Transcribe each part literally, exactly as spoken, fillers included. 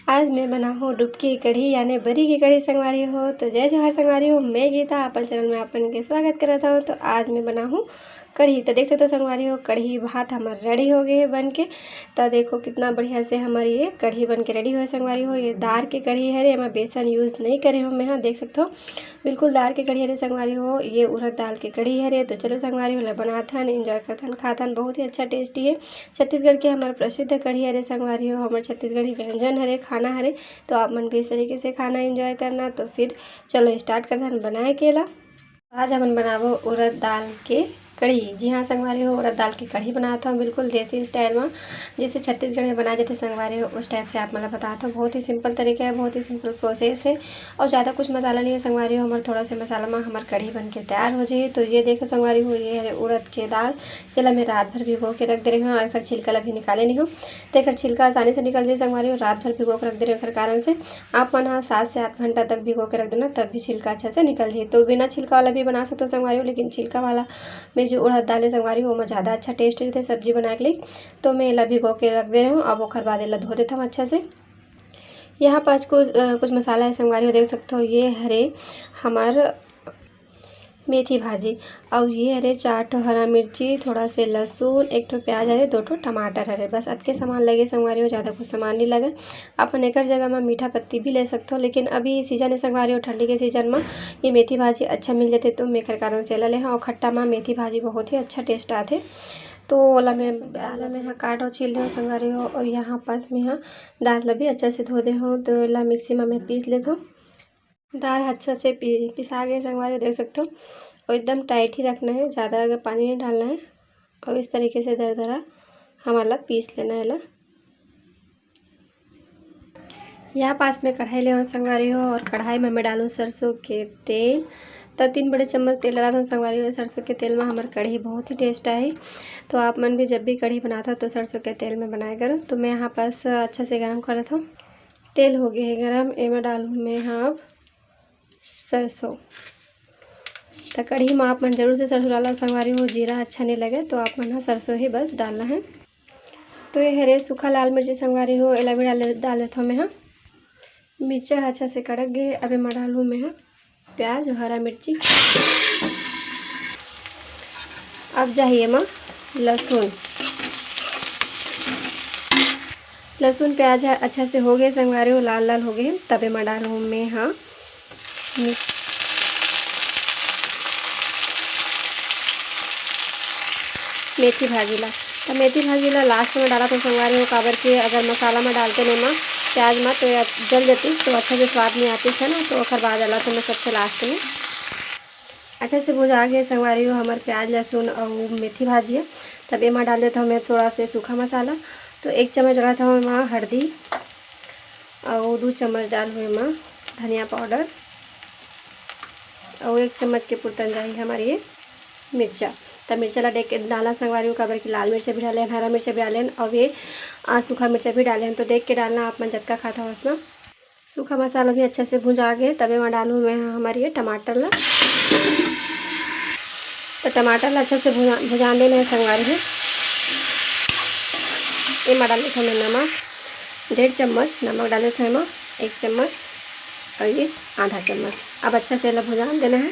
आज मैं बनाहूँ डुबकी कढ़ी यानी बरी के कढ़ी संगवारी हो। तो जय जोहार संगवारी हो, मैं गीता अपन चैनल में अपन के स्वागत करत हूँ। तो आज मैं बनाहूँ कढ़ी। तो देख सकते हो संगवारी हो, कढ़ी भात हमर रेडी हो गए हे बन के। तो देखो कितना बढ़िया से हमर ये कढ़ी बन के रेडी हो हे संगवारी हो। ये दार के कढ़ी हरे, एमा बेसन यूज नहीं करे हो मैं, हाँ देख सकते हो बिल्कुल दार के कढ़ी हरे संगवारी हो। ये उड़द दाल के कढ़ी हरे। तो चलो संगवारी हो, ला बनाथन, एंजॉय करथन, खाथन, बहुत ही अच्छा टेस्टी है। छत्तीसगढ़ के हमर प्रसिद्ध कढ़ी हरे संगवारी हो, हमर छत्तीसगढ़ी व्यंजन हरे, खाना हरे। तो आप मन भी इस तरीके से खाना एंजॉय करना। तो फिर चलो स्टार्ट करथन बनाए के ला। आज हमन बनाबो उड़द दाल के कढ़ी। जी हाँ संगवारी हो, उड़द दाल के कढ़ी बनात हूँ बिल्कुल देसी स्टाइल में, जैसे छत्तीसगढ़ में बनाए जाते संगवारी हो, उस टाइप से आप मन ला बतात हूँ। बहुत ही सिंपल तरीका है, बहुत ही सिंपल प्रोसेस है और ज़्यादा कुछ मसाला नहीं है संगवारी हो। हमर थोड़ा से मसाला में हमर कढ़ी बन के तैयार हो जाए। तो ये देखो संगवारी हो, ये हरे उड़द के दाल, जेला मैं रात भर भिगो के रख दे रही हूँ और एकर छिलका ला भी निकाले नहीं हूँ। तो एकर छिलका आसानी से निकल जाए संगवारी हो। रात भर भिगो के रख दे रही हूँ, एकर कारण से आप मन ह सात से आठ घंटा तक भिगो के रख देना, तब भी छिलका अच्छा से निकल जाए। तो बिना छिलका वाला भी बना सकते हो संगवारी हो, लेकिन छिलका वाला में जो उड़द दाल है संगवारी हो, ओमा ज़्यादा अच्छा टेस्ट रहते सब्जी बनाए के लिए। तो मैं एला भिगो के रख दे रही हूँ। अब ओकर बाद एला धो देता हूँ अच्छा से। यहाँ पास कुछ अ, कुछ मसाला है संगवारी हो, देख सकते हो ये हरे हमार मेथी भाजी, अउ ये हरे चार ठो हरा मिर्ची, थोड़ा से लहसुन, एक ठो प्याज हरे, दो ठो टमाटर हरे। बस अतके सामान लगे संगवारी हो, ज़्यादा कुछ सामान नहीं लगे। अपन एकर जगह में मीठा पत्ती भी ले सकते हो, लेकिन अभी सीजन है संगवारी हो, ठंडी के सीजन में ये मेथी भाजी अच्छा मिल जाते, तो मैं एकर कारण से एला ले हूँ। और खट्टा में मेथी भाजी बहुत ही अच्छा टेस्ट आते। तो ओला मैं, दाल में हाँ काट और छील रही हूँ संगवारी हो। और यहाँ पास में हाँ दाल ला भी अच्छा से धो दे हूँ, तो एला मिक्सी में मैं पीस लेता हूँ। दाल अच्छा से पि-, पिसा गए संगवारी, देख सकते हो। और एकदम टाइट ही रखना है, ज़्यादा अगर पानी नहीं डालना है। और इस तरीके से दरदरा हमारा पीस लेना है ला। यहाँ पास में कढ़ाई ले संगवारी हो, और कढ़ाई में मैं डालूँ सरसों के तेल। तो तीन बड़े चम्मच तेल डाला था संगवारी हो। सरसों के तेल में हमारे कढ़ी बहुत ही टेस्ट आए। तो आप मन भी जब भी कढ़ी बनाता हो तो सरसों के तेल में बनाया करो। तो मैं यहाँ पास अच्छा से गर्म कर लेता हूँ। तेल हो गए है गरम, एमा डालूँ मैं हाँ अब सरसों। तो कढ़ी में आप मन जरूर से सरसों डाला संगवारी हो, जीरा अच्छा नहीं लगे तो आप मन ह सरसों ही बस डालना है। तो ये हरे सूखा लाल मिर्ची संगवारी हो, एला भी डाल डाल देथों मैं हाँ। मिर्चा ह अच्छा से कड़क गए, अब एमा डालूँ मैं हाँ प्याज और हरा मिर्ची। अब जाही एमा लहसुन। लहसुन प्याज ह अच्छा से हो गए संगवारी हो, लाल लाल हो गए, तब एमा डालूँ मैं हाँ मेथी भाजी ला। तो मेथी भाजी ला लास्ट में डाला तो संगवारी हो, काबर के अगर मसाला में डालते नहीं माँ प्याज में तो या जल जाती, तो अच्छा से स्वाद नहीं आती है ना, तो ओकर बाद डाला तो मैं सबसे लास्ट में। अच्छा से भुजा गए संगवारी हो हमार प्याज लहसुन और मेथी भाजी है। तब एमा डाल देता हूँ मैं थोड़ा से सूखा मसाला। तो एक चम्मच डाला था मैं हल्दी और दो चम्मच डाल हुए मैं धनिया पाउडर और एक चम्मच के पुरतन जाही हमारे ये मिर्चा। तब मिर्चा ला देख के डालना संगवारी हो, काबर कि लाल मिर्चा भी डाले हैं, हरा मिर्चा भी डाले हैं और ये आ, सूखा मिर्चा भी डाले हैं। तो देख के डालना आप मन जतका खाता हो उसमें। सूखा मसाला भी अच्छा से भुजा गए, तबे में डालूँ मैं हमारे ये टमाटर ला। तो टमाटर ला अच्छा से भुजा भुजान देना है संगवारी हो। एमा डाले थे मैं नमक, डेढ़ चम्मच नमक डाले थे एमा, एक चम्मच और ये आधा चम्मच। अब अच्छा से एला भुजान देना है।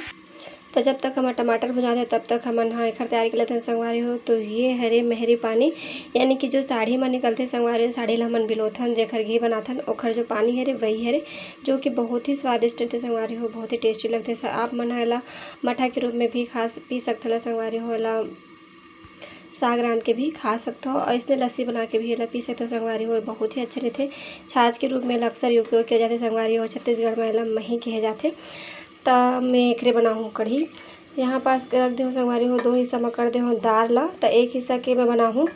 तो जब तक हमर टमाटर भुजाथे तब तक हमन ह एखर तैयारी कर लेथन संगवारी हो। तो ये हरे मेहरी पानी, यानी कि जो साड़ी म निकलथे संगवारी हो, साड़ी ल हमन बिलोथन, जेखर घी बनाथन, ओखर जो पानी हरे वही हरे, जो कि बहुत ही स्वादिष्ट रहथे संगवारी हो, बहुत ही टेस्टी लगथे। स-, आप मन ह एला मठा के रूप में भी खा स-, पी सकथव ला संगवारी हो, एला साग रांध के भी खा सकथव और इसने लस्सी बना के भी एला पी सकथव संगवारी हो, बहुत ही अच्छा रहथे। छाछ के रूप में एला अक्सर उपयोग किया जाथे संगवारी हो, छत्तीसगढ़ में एला मही कहे जाथे। त मैं एकरे बनाहूँ कढ़ी। यहाँ पास के रख देहूँ संगवारी हो, दो हिस्सा में कर देहूँ दार ला। त एक हिस्सा के मैं बनाहूँ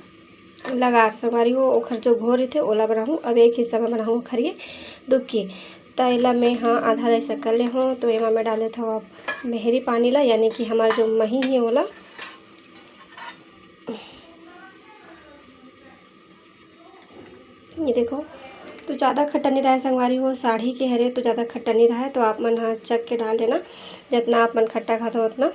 लगार संगवारी हो, ओखर जो घोर रहिथे ओला बनाहूँ। अब एक हिस्सा में बनाहूँ ओखर ये डुबकी। त एला मैं हाँ आधा हिस्सा कर ले हूँ। तो एमा मैं डाल देत हूँ अब मेहरी पानी ला, यानी कि हमार जो मही है ओला। ये देखो, तो ज़्यादा खट्टा नहीं रहा है संगवारी हो, साढ़ी के हरे तो ज़्यादा खट्टा नहीं रहा है, तो आप मन हाँ चख के डाल लेना जितना आप मन खट्टा खाते हो उतना।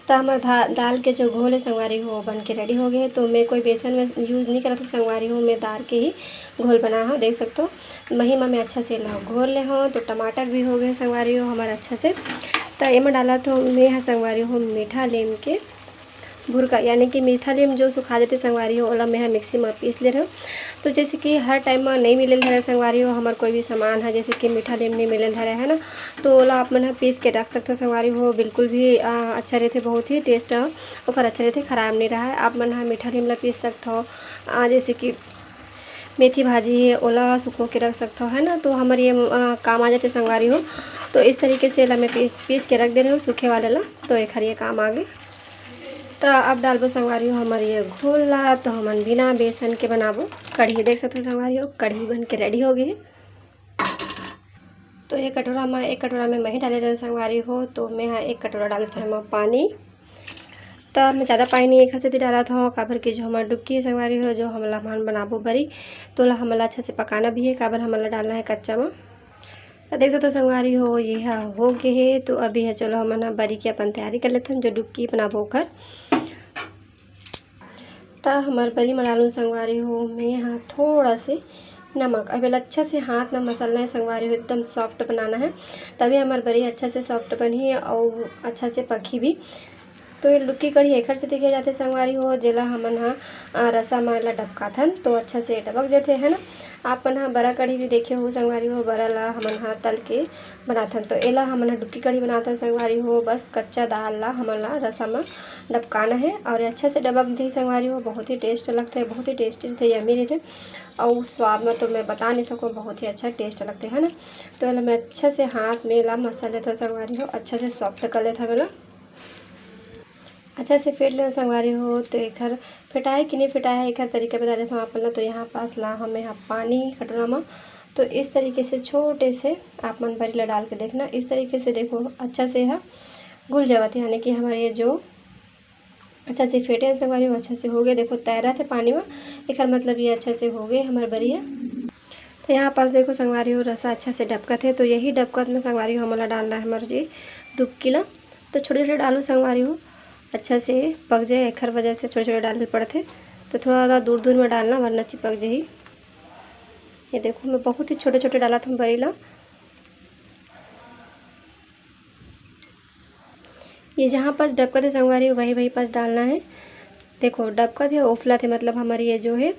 तो हमर धा-, दाल के जो घोल है संगवारी हो, बन के रेडी हो गए। तो मैं कोई बेसन में यूज़ नहीं करत हूँ संगवारी हो, मैं दाल के ही घोल बनाए हूँ। देख सकते हो, मही मा मैं अच्छा से ला घोल ले हूँ। तो टमाटर भी हो गए संगवारी हो हमारे अच्छा से। तो एमा डालत हूँ मैं ह संगवारी हो मीठा लीम के भुरका, यानी कि मीठा लीम जो सुखा देते संगवारी हो, ओला मैं ह मिक्सी में पीस ले रहे हूँ। तो जैसे कि हर टाइम में नहीं मिले धरे संगवारी हो, हमार कोई भी सामान है, जैसे कि मीठा लीम नहीं मिले धरे है ना, तो ओला आप मन ह पीस के रख सकते हो संगवारी हो। बिल्कुल भी अ, अच्छा रहते, बहुत ही टेस्ट ओकर अच्छा रहते, खराब नहीं रहा है। आप मन ह मीठा लीम ला पीस सकते हो। अ, जैसे कि मेथी भाजी है, ओला सुखो के रख सकते हो, है ना। तो हमारे ये अ, काम आ जाते संगवारी हो। तो इस तरीके से ला मैं पीस पीस के रख दे रही हूँ सूखे वाले ला। तो एक ये काम आ गए। तो अब डालबो संगवारी हो हमारे ये घोल ला। तो हमन बिना बेसन के बनाबो कढ़ी। देख सकते हो संगवारी हो, कढ़ी बन के रेडी हो गई है। तो एक कटोरा में, एक कटोरा में मही डाले रहे संगवारी हो। तो मैं ह एक कटोरा डालत हूँ एमा पानी। तो मैं ज़्यादा पानी नहीं एक से डालत हूँ, काबर कि जो हमार डुबकी है संगवारी हो, जो हमला हमन बनाबो बरी, तो ला हमला अच्छा से पकाना भी है, काबर हमला डालना है कच्चा में। तो देख सकते हो संगवारी हो, ये ह हो गए है। तो अभी है, चलो हमन ह बरी के अपन तैयारी कर लेते हैं, जो डुबकी बनाबो ओकर। त हमर बरी म डालूँ संगवारी हो मैं ह थोड़ा से नमक। अब एला अच्छा से हाथ में मसलना है संगवारी हो, एकदम सॉफ्ट बनाना है, तभी हमर बरी अच्छा से सॉफ्ट बनही और अच्छा से पकही भी। तो ये डुबकी कढ़ी एखर से देखे जाते संगवारी हो, जेला हमन ह अ, रसा म एला डबकाथन तो अच्छा से डबक जथे, है ना। आप मन ह बरा कढ़ी भी देखे हो संगवारी हो, बरा ला हमन ह तल के बनाथन। तो एला हमन ह डुबकी कढ़ी बनाथन संगवारी हो, बस कच्चा दाल ला हमन ला रसा म डबकाना है और अच्छा से डबक जही संगवारी हो। बहुत ही टेस्ट लगथे, बहुत ही टेस्टी रहथे, यम्मी रहथे। और स्वाद में तो मैं बता नहीं सकूँ, बहुत ही अच्छा टेस्ट लगथे, है ना। तो एला मैं अच्छा से हाथ में ला मसल लेथव संगवारी हो, अच्छा से सॉफ्ट कर लेथव एला। अच्छा से फेंट लेना संगवारी हो। तो एखर फेंटाए कि नहीं फेंटाए है, एखर तरीका बता देता हूँ आप मन ला। तो यहाँ पास ला हमें यहाँ पानी कटोरा में, तो इस तरीके से छोटे से आप मन बरी ला डाल के देखना, इस तरीके से देखो अच्छा से है घुल जावत है, यानी कि हमारे ये जो अच्छा से फेंटे हैं संगवारी हो, अच्छा से हो गए। देखो तैरा थे पानी में, एखर मतलब ये अच्छा से हो गए हमारे बरी है। तो यहाँ पास देखो संगवारी हो रसा अच्छा से डबकत है, तो यही डबकत में संगवारी हो हमला डालना है हमारे जी डुबकी ला। तो छोटे छोटे डालू संगवारी हो, अच्छा से पक जाए, एखर वजह से छोटे छोटे डाले पड़थे। तो थोड़ा थोड़ा दूर दूर में डालना, वरना चिपक जाही। ये देखो मैं बहुत ही छोटे छोटे डालत हूँ बरी ला। ये जहाँ पास डबकत है संगवारी हो, वही वही पास डालना है। देखो डबकत है, उफलत है, मतलब हमारी ये जो है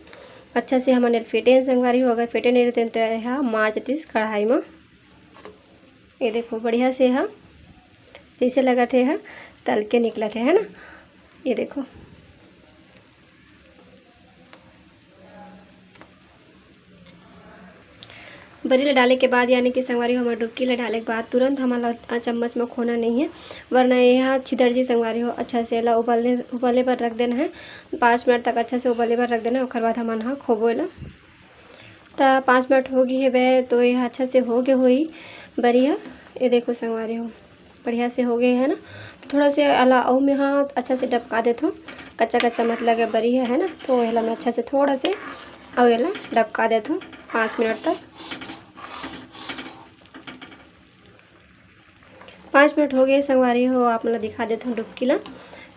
अच्छा से हमन एल फेंटे हैं संगवारी हो। अगर फेंटे नहीं रहते तो यह मार जतिस कढ़ाई में। ये देखो बढ़िया से ह जैसे लगत है ह तल के निकलत है, है ना। ये देखो बरी ला डाले के बाद यानी कि संगवारी हो हमर डुबकी ला डाले के बाद तुरंत हमन ला चम्मच में खोना नहीं है, वरना ये ह छिदर जी संगवारी हो। अच्छा से एला उबलने उबले बर रख देना है, पाँच मिनट तक अच्छा से उबले बर रख देना है। ओकर बाद हमन ह खोबो एला। त पाँच मिनट हो गई है बे, तो ये अच्छा से हो गए हुई बरी है। ये देखो संगवारी हो बढ़िया से हो गए है ना। तो थोड़ा से अला अउ मैं हाँ अच्छा से डबका देता हूँ, कच्चा कच्चा मत लगे बरी है, है ना। तो एला मैं अच्छा से थोड़ा से अउ एला डबका देता हूँ पाँच मिनट तक। पाँच मिनट हो गए संगवारी हो, आप मतलब दिखा देता हूँ डुबकी ला।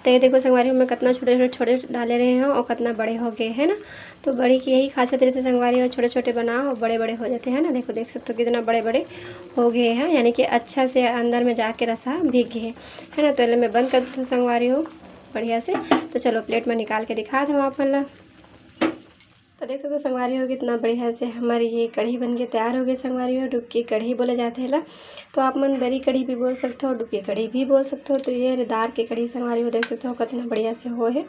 तो ये देखो संगवारी हो, मैं कितना छोटे छोटे छोटे डाले रहे हूँ और कितना बड़े हो गए है ना। तो बड़ी की यही खासियत रहती है संगवारी हो, छोटे छोटे बनाओ और बड़े बड़े हो जाते हैं ना। देखो देख सकते हो कितना बड़े बड़े हो गए हैं, यानी कि अच्छा से अंदर में जाके रसा भीग गए है ना। तो मैं बंद कर देती हूँ संगवारी हो बढ़िया से। तो चलो प्लेट में निकाल के दिखा दो आप मतलब। तो देख सकते हो संगवारी हो कितना बढ़िया से हमारी ये कढ़ी बन के तैयार हो गई संगवारी हो। डुबकी कढ़ी बोले जाते हैं ला, तो आप मन बरी कढ़ी भी बोल सकते हो, डुबकी कढ़ी भी बोल सकते हो। तो ये दार के कढ़ी संगवारी हो देख सकते हो कितना बढ़िया से हो है।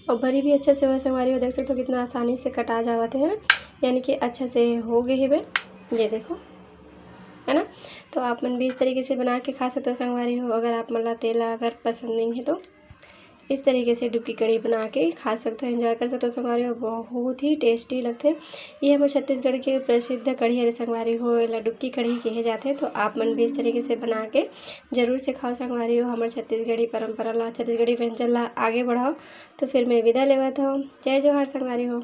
और बरी भी अच्छे से हो संगवारी हो देख सकते हो कितना आसानी से कटा जावत है, यानी कि अच्छे से हो गए है। ये देखो है ना। तो आप मन भी इस तरीके से बना के खा सकते हो संगवारी हो। अगर आप मन ला तेला अगर पसंद नहीं है तो इस तरीके से डुबकी कढ़ी बना के खा सकते हो, एंजॉय कर सकते हो संगवारी हो। बहुत ही टेस्टी लगते। ये हमारे छत्तीसगढ़ के प्रसिद्ध कढ़ी हरे संगवारी हो, एला डुबकी कढ़ी कहे जाते हैं। तो आप मन भी इस तरीके से बना के जरूर से खाओ संगवारी हो। हमारे छत्तीसगढ़ी परंपरा ला, छत्तीसगढ़ी व्यंजन ला आगे बढ़ाओ। तो फिर मैं विदा लेवत हूँ। जय जोहार संगवारी हो।